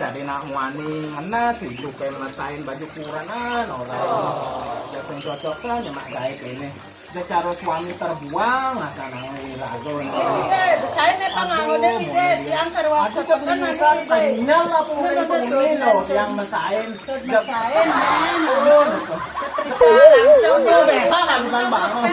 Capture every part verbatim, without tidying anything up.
Jadi nak muani ngena sih, lu pengen ngerasain baju kurenan, orang. Dia pun cocok kan, nyemak gaib ini. Dia caro suami terbuang, asal nang ini lagu ini. Eh, besain ya, Kang, Aduh, udah nih, mau deh. Dia. Yang keluar Aduh, kotor kan, kebanyakan nanti, deh. Kenyal lah, pokoknya Udah, udah, ini loh, sudah. Yang mesain. Sudah mesain, men. Turun. Setrika langsung, Aduh, deh. Beneran, bukan bangun.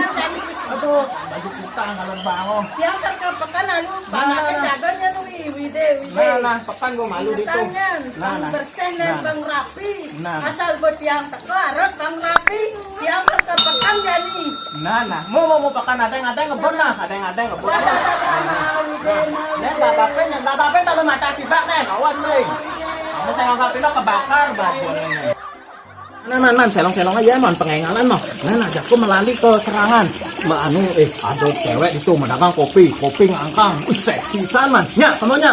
Aduh, baju kutang kalau bangun. Yang terkepekan, anu, Mana, banakan mana? Jaganya, nu, wi, wi, deh, wi, Nah, deh. Nah, pekan gua malu di itu. Nah, nah. Bang bersih, nah, Nah. Bang rapi. Nah. Asal buat tiang teko harus Bang rapi. Tiang teko pekan jadi. Nah, nah. Mau, mau, mau pekan ada yang, ada yang ngebut nah, ada yang, ada yang ngebut. Nah, nah, nah, nah, nah, nah. Nah, nah, nah, nah. Nah, nah, nah, nah, nah, nah, nah, nah, nah, nah, nah, nah. Nah, nah, nah, nah, nah, nah, nah, nah, nah. Nah, nah, nah, selong-selong aja, man, pengengalan, man. Nah, nah, jaku melali ke serangan. Mbak anu, eh, ada cewek itu mendagang kopi, kopi ngangkang. Wih, seksi san, man. Nya, kamu nya.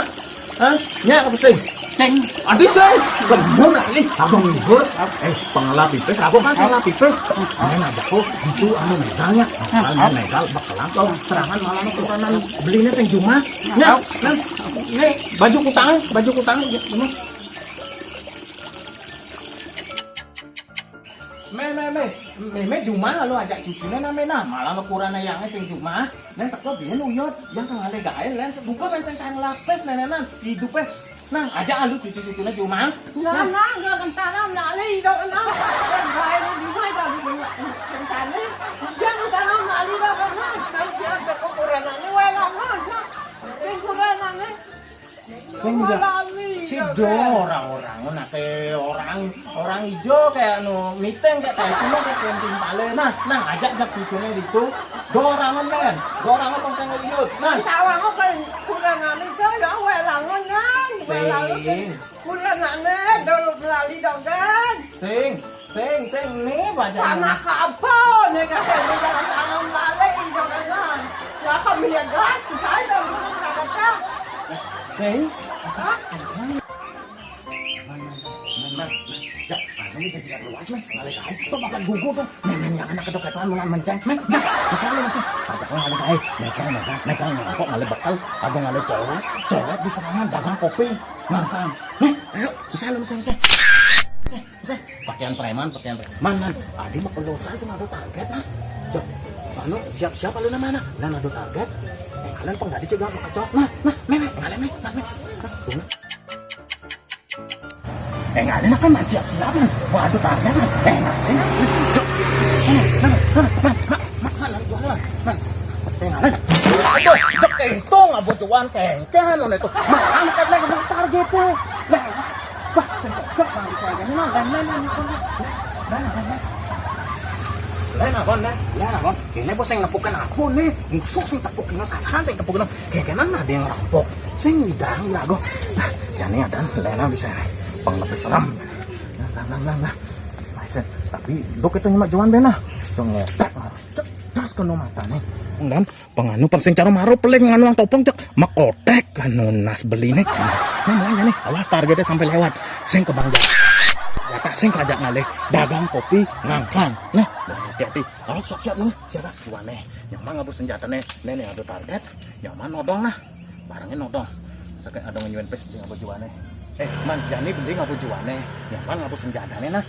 Hah? Nya apa sih? Ceng. Adi sih. Kamu nah ini, abang ngibur. Eh, pengelap pipis, aku kan pengelap pipis. Nah, nah, jaku itu anu megang ya. Nah, megang, bakalan ke serangan malah ke kanan belinya sing jumah. Nya, nah, ini baju kutang, baju kutang, ya, ini. Meh, meh, meh. Meh, meh, jumah lu ajak cucune nah, meh, nah. Malah ukuran yang sing jumah. Neng teko biyen uyut, yang kang ale gawe, len sebuka, len sing kang lapis, nenenan. Hidup, eh. Nah, ajak lu cucu-cucune jumah. Lah, nah, enggak kentanan, nak le, hidup, nah. Yang gawe di rumah, itu di rumah. Kentane, dia kentanan, nak le, hidup, nah. Kan dia ada kekurangannya, wae lah, nah. Kekurangannya. Sing udah Malah si lihat, do kan? Orang-orang ngono ake orang, orang ijo kayak anu meeting kayak kayak kuno kayak camping pale. Nah, nah ajak jak bojone itu. Do orang men. Do orang apa sing liut. Nah, Cawang apa kurangane saya welangan kan. Welangan sing, kurangane dulu lali dong kan. Sing. Sing, sing, nih, wajah. Anak apa nih, kakek, ini jangan tangan balik, jangan. Ya, kami ya, guys, saya udah belum kata. Sing. Hah? Man, man, man, man, man. Jak, anu ini jadi luas, Mas. Balik aja. Tuh, makan gugur tuh. Men, men, yang anak ketok-ketokan, malah menceng. Men, jak, misalnya, misalnya. Pajaknya balik aja. Megang, megang, megang, ngerampok, balik bekal. Abang ada cewek, cewek di serangan, dagang kopi, ngangkang. Nih, ayo, misalnya, misalnya, misalnya. Misalnya. Pakaian preman, pakaian preman. Man, man, adi mah kalau saya cuma ada target, nah. Jok, anu, siap-siap lu namanya. Nah, ada target. Eh, kalian penggadi juga mau kacau. Nah, nah, meh, meh, kalian, meh, nah, meh. Nah, tuh. Eh, kalian kan masih siap-siap, nah. Wah, ada target, nah. Eh, kalian, nah. Jok. Nah, nah, nah, nah, nah, nah, nah, nah, nah. Eh, kalian. Aduh, jok, itu nggak butuhan kengkeh, mana itu. Mah, angkat lagi, mah, targetnya. Nah, Wah, sing tegak bang saya kan. Nah, nah, nah, nah, nah. Nah, nah, nah. Lah, nah, Bon, nah. Lah, nah, Bon. Kene bos sing nepukin aku nih. Musuh sing tepuk ini, sasaran sing tepuk ini. Kayak kene ada yang rampok. Sing dang ya go. Nah, ya nih ada Lena bisa. Pang lebih serem. Nah, nah, nah, nah, nah. Nah, sing. Tapi lo ketemu Mak Joan ben nah. Cok ngetek. Cek das kena mata nih. Dan penganu pang sing cara maro peling nganu nang topong cek makotek anu nas beli nih. Nah, mulai nih, awas targetnya sampai lewat. Sing ke Bang Jatah. Jatah sing kajak ngalih dagang kopi ngangkang. Nah, hati-hati. Awas siap-siap nih. Siapa? Juane. Nyaman ngabur senjata nih. Nih nih ada target. Nyaman nodong nah. Barangnya nodong. Sakit ada ngenyuin pes beli ngabur juane. Eh, man, jani beli ngabur juane. Nyaman ngabur senjata nih nah.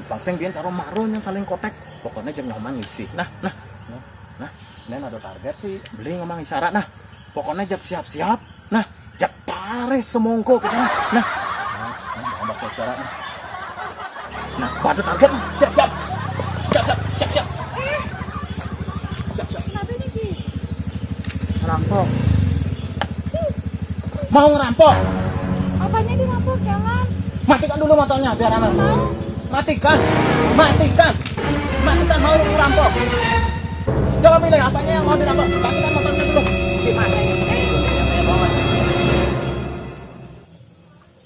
Pang sing biyen cara maro yang saling kotek. Pokoknya jam nyaman ngisi. Nah, nah, nah, nah. Nen ada target sih, beli ngomong isyarat nah. Pokoknya jak siap-siap. Nah, jak tarik semongko kita nah. Nah. Nah, nah, bakal isyarat nah. Nah, pada target nah. Siap-siap. Siap-siap, siap-siap. Siap-siap. Kenapa ini, Ki? Rampok. Mau ngerampok? Apanya dirampok? Jangan. Matikan dulu motornya biar aman. Mau. Matikan. Matikan. Matikan mau ngerampok. Coba pilih apanya yang mau dirampok. Matikan motornya dulu. Gimana ini?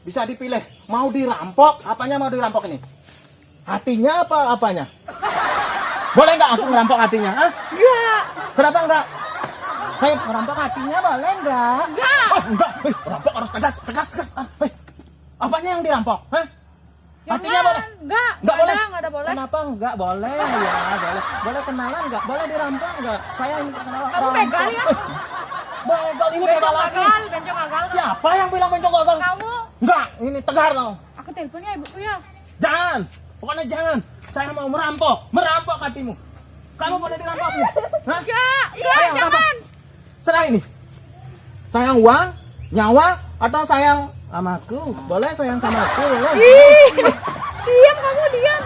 Bisa dipilih. Mau dirampok, apanya mau dirampok ini? Hatinya apa apanya? Boleh nggak aku ngerampok hatinya? Hah? Enggak. Kenapa enggak? Hei, ngerampok hatinya boleh enggak? Enggak. Oh, enggak. Hei, rampok harus tegas, tegas, tegas. Ah, hei. Apanya yang dirampok? Hah? Hatinya boleh? Enggak. Enggak boleh? Ada, enggak ada boleh. Kenapa enggak boleh? Ya, boleh. Boleh kenalan enggak? Boleh dirampok enggak? Saya ingin kenalan. Kamu begal ya? Eh, begal ini bencong gagal, bencong gagal. Siapa yang bilang bencong gagal? Kamu. Enggak, ini tegar tau. Aku telepon ya ibuku ya. Jangan, pokoknya jangan. Saya mau merampok, merampok hatimu. Kamu boleh dirampok. Hah? Enggak, iya, ayo, jangan. Rampok. Serah ini. Sayang uang, nyawa, atau sayang sama aku? Boleh sayang sama aku, boleh. Ih, diam kamu, diam.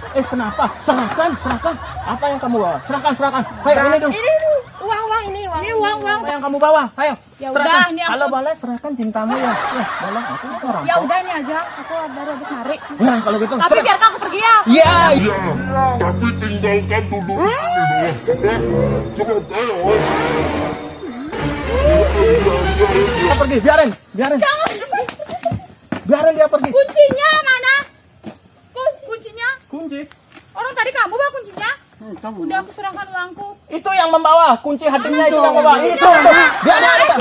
Eh, kenapa? Serahkan, serahkan. Apa yang kamu bawa? Serahkan, serahkan. Ayo, ini dulu. Ini, ini, uang, uang ini, uang. Ini uang, uang. Apa yang kamu bawa? Ayo. Ya serahkan. Udah, ini aku. Kalau boleh, serahkan cintamu ya. Ya, boleh. Aku mau rampok. Ya udah, ini aja. Aku baru habis narik. Nah, kalau gitu, tapi cepat. Biarkan aku pergi ya. Iya. Iya, tapi tinggalkan dulu di sini, loh. Cepat, ayo. Dia pergi, biarin, biarin. Jangan. Biarin dia pergi. Kuncinya mana? Kun-, kuncinya? Kunci. Orang tadi kamu bawa kuncinya? Hmm, kamu. Udah aku serahkan uangku. Itu yang membawa, kunci hatinya itu yang membawa. Itu, itu. Dia, dia, dia.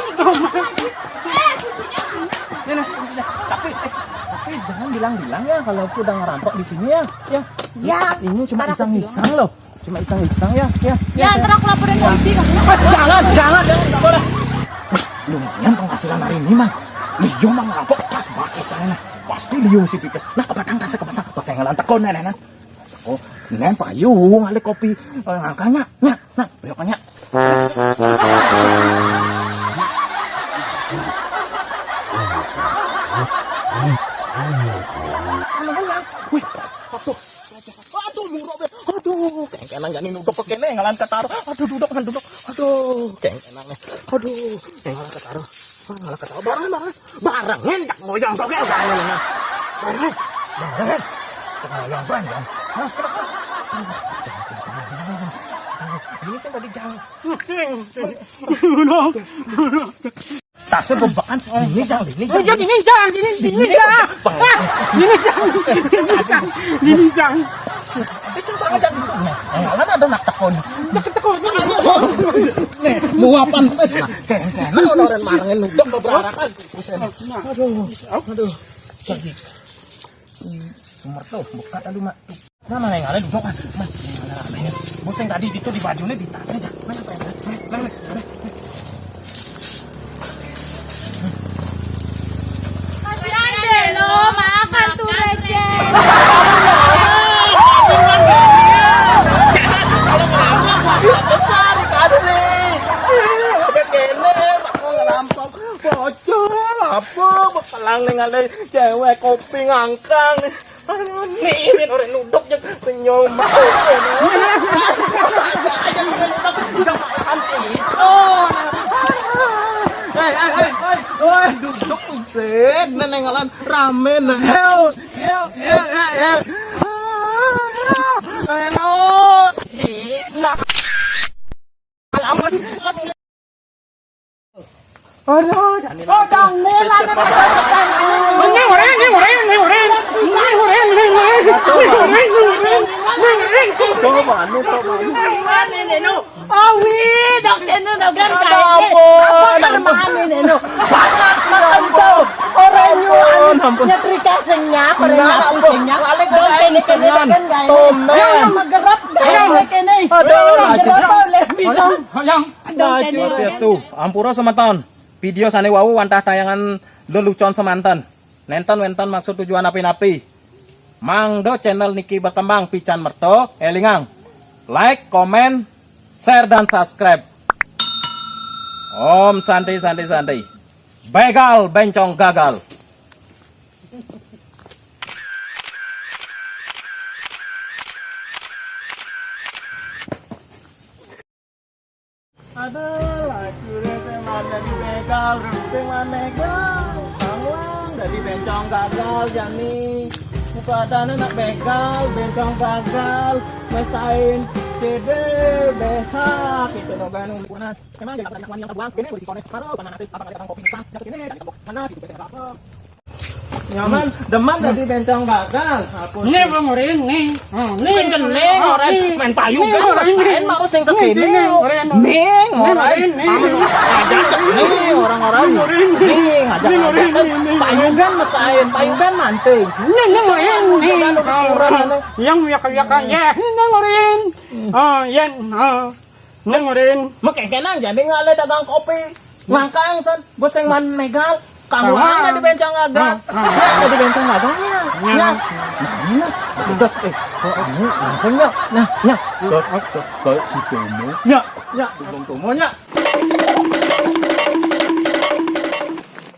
Eh, kuncinya mana? Ini, kuncinya. Tapi, eh, tapi jangan bilang-bilang ya kalau aku udah ngerampok di sini ya. Ya. Ya, ini cuma iseng-iseng loh. Cuma iseng-iseng ya, ya. Ya, ntar aku laporin polisi kamu. Jangan, jangan, jangan, nggak boleh. Wih, lumayan penghasilan hari ini, Mang. Liu mang rampok pas banget saya, nah. Pasti liu si pipis. Nah, kepatang tas kepasang. Pas saya ngelantek kau, nenek, nah. Oh, neng payu ngalih kopi. Eh, ngangkanya, nya, nah, ayo, nya. Anu, Mang. Wih, aduh, aduh, murah be. Aduh, kengkenang jani nuduk ke kene, ngalan ketaro. Aduh, duduk, kan duduk. Aduh, kengkenang nih. Aduh, ngalan ketaro. Ah, ngalan ketaro. Barang, barang. Barang, ini tak ngoyong, sok, ya, barang, barang. Barang, barang. Tak ngoyong, barang. Hah? Ini kan tadi jauh. Udah, udah. Tasnya bebekan. Ini jangan, ini jangan. Udah, ini jangan, ini, ini jangan. Ah, ini jangan, ini jangan, ini jangan. Itu jangan, jangan. Nah, kan ada nak tekon. Nak tekon. Nih, muapan. Nah, kayak, kayak, nah, orang marangin udah keberarakan. Aduh, aduh. Jadi, hmm, nomor tuh, buka tadi, Mak. Nah, mana yang ada duduk, Mas? Mas, mana ramenya? Bos yang tadi itu di bajunya di tasnya, Cak. Mana, mana, mana, mana, mana? Kasihan deh lo, makan tuh receh. Kalau ngerampok, wasiat besar dikasih. Udah kene, mau ngerampok. Bocor, apa? Bepelang nih, ada cewek kopi ngangkang. Aduh, nih, ini orang nuduk, Cak. Senyum. Bisa makan itu. Hei, hei, hei, hei. Woi, duduk, buset. Neneng ngalan rame, nah. Hei, hei, hei, hei, hei. Aduh, enak. Alamat. Aduh, Daniel. Oh, Daniel, ada apa? Ini orang, ini orang, ini orang. Ini orang, ini orang. Ini orang, ini orang. Ini orang. Tuh, mana, tuh, mana? Mana ini, nu? Oh, wih, dok, ini, dok, kan. Ada apa? Apa kelemahan ini, nu? Banyak makan tuh. Orang nyuan. Ampun, ampun. Nyetrika singnya, orang pusingnya. Dok, ini, ini, dok, kan, guys. Tumben. Yang magerap, dok, ini. Aduh, magerap, aduh. Lebih, dok. Yang Nah, Swastiastu, ampura semeton. Video sane wau wantah tayangan lelucon semanten. Nenten wenten maksud tujuan api-api. Mangda channel niki berkembang pican merta, elingang. Like, komen, share, dan subscribe. Om Santi, Santi, Santi. Begal bencong gagal. Aduh, lagi urip sing mana di begal, sing mana begal. Banglang dari bencong gagal jani. Muka tanah nak begal, bencong gagal. Mesain C D, B H, gitu loh kan. Emang jadi apa yang buang? Ini udah dikonek. Baru mana nasib, apa kali orang kopi pisang? Jatuh ini, dari tembok. Mana gitu, bencong gagal. Nyaman, demen tadi bencong gagal. Apa ini sih? Bang Orin, nih. Oh, nih. Sing kene, oh, Orin. Nih. Main payu nih, kan, Orin, main nih. Mau sing kekene. Nih, nih, Orin. Ning, nih, Orin. Orin, nih. Aja nih orang-orang. Nih, Orin. Nih, aja nih, Orin, aja kan. Nih, nih, payu Orin. Kan mesain, payu kan manting. Nih, nih, Orin, nih. Kan udah kurang, oh, nih. Yang biaka-biaka, hmm. Ya, nih, Orin. Hmm. Oh, ya, oh. Ning Orin. Mengkekenan jadi ngale dagang kopi. Ngangkang san, bos yang man megal. Kamu ada di bencang agak. Ada di bencang agak nya. Nya. Nah, ini nah. Udah, eh, kok kamu apa nya? Nah, nya. Kok, kok, kok si Tomo? Nya, nya. Bung Tomo nya.